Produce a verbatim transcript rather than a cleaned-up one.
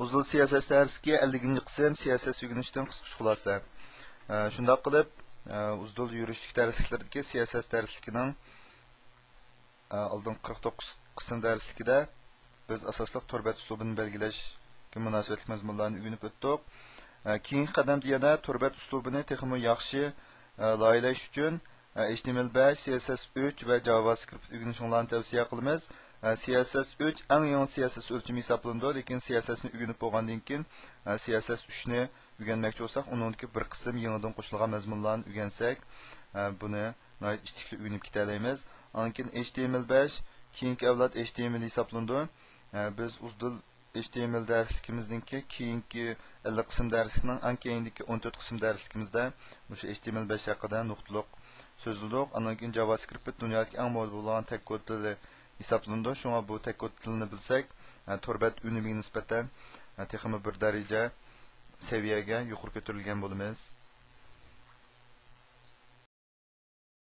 ئۇزدۇل سىياسەت دەرسلىكى، ئەللىكىنچى قىسىم، سىياسەت ئۆگىنىشتىن قىسقىچە خۇلاسە. ئە، شۇنداق قىلىپ، ئە، ئۇزدۇل يۈرۈشلۈك دەرسلىكلىرىدىكى سىياسەت دەرسلىكىنىڭ، ئە، ئالدىنقى قىرىق توققۇز قىسىم دەرسلىكىدە بىز ئاساسلىق تور بەت ئۇسلۇبىنى بەلگىلەشكە مۇناسىۋەتلىك مەزمۇنلارنى ئۆگىنىپ ئۆتتۇق. ئە، كېيىنكى قەدەمدە يەنە تور بەت ئۇسلۇبىنى تېخىمۇ ياخشى، ئە، لايىھەلەش ئۈچۈن، ئە، ئېچ تى ئېم ئېل بەش، سى ئېس ئېس ئۈچ ۋە جاۋاسكرىپت ئۆگىنىشىڭلارنى تەۋسىيە قىلىمىز. ئە، سى ئېس ئېس ئۈچ ئەڭ يېڭى سى ئېس ئېس ئۆلچىمى ھېسابلىنىدۇ، لېكىن سى ئېس ئېس نى ئۆگىنىپ بولغاندىن كېيىن، ئە، سى ئېس ئېس ئۈچ نى ئۆگەنمەكچى بولساق، ئۇنىڭدىكى بىر قىسىم يېڭىدىن قوشۇلغان مەزمۇنلارنى ئۆگەنسەك، ئە، بۇنى ناھايىتى ئىشتىكلىك ئۆگىنىپ كېتەلەيمىز. ئاندىن كېيىن ئېچ تى ئېم ئېل بەش كېيىنكى ئەۋلاد ئېچ تى ئېم ئېل ھېسابلىنىدۇ. ئە، بىز ئۇزدۇل ئېچ تى ئېم ئېل دەرسلىكىمىزنىڭكى كېيىنكى ئەللىك قىسىم دەرسلىكنىڭ ئەڭ كەينىدىكى ئون تۆت قىسىم دەرسلىكىمىزدە مۇشۇ ئېچ تى ئېم ئېل بەش ھەققىدە نۇقتىلىق سۆزلىدۇق. ئاندىن كېيىن جاۋاسكرىپت دۇنيادىكى ئەڭ مودا بولغان تەگ كود تىلى ھېسابلىنىدۇ. شۇڭا بۇ تەگ كود تىلىنى بىلسەك، ئە، تور بەت ئۈنۈمىگە نىسبەتەن، ئە، تېخىمۇ بىر دەرىجە سەۋىيەگە يۇقىرى كۆتۈرۈلگەن بولىمىز.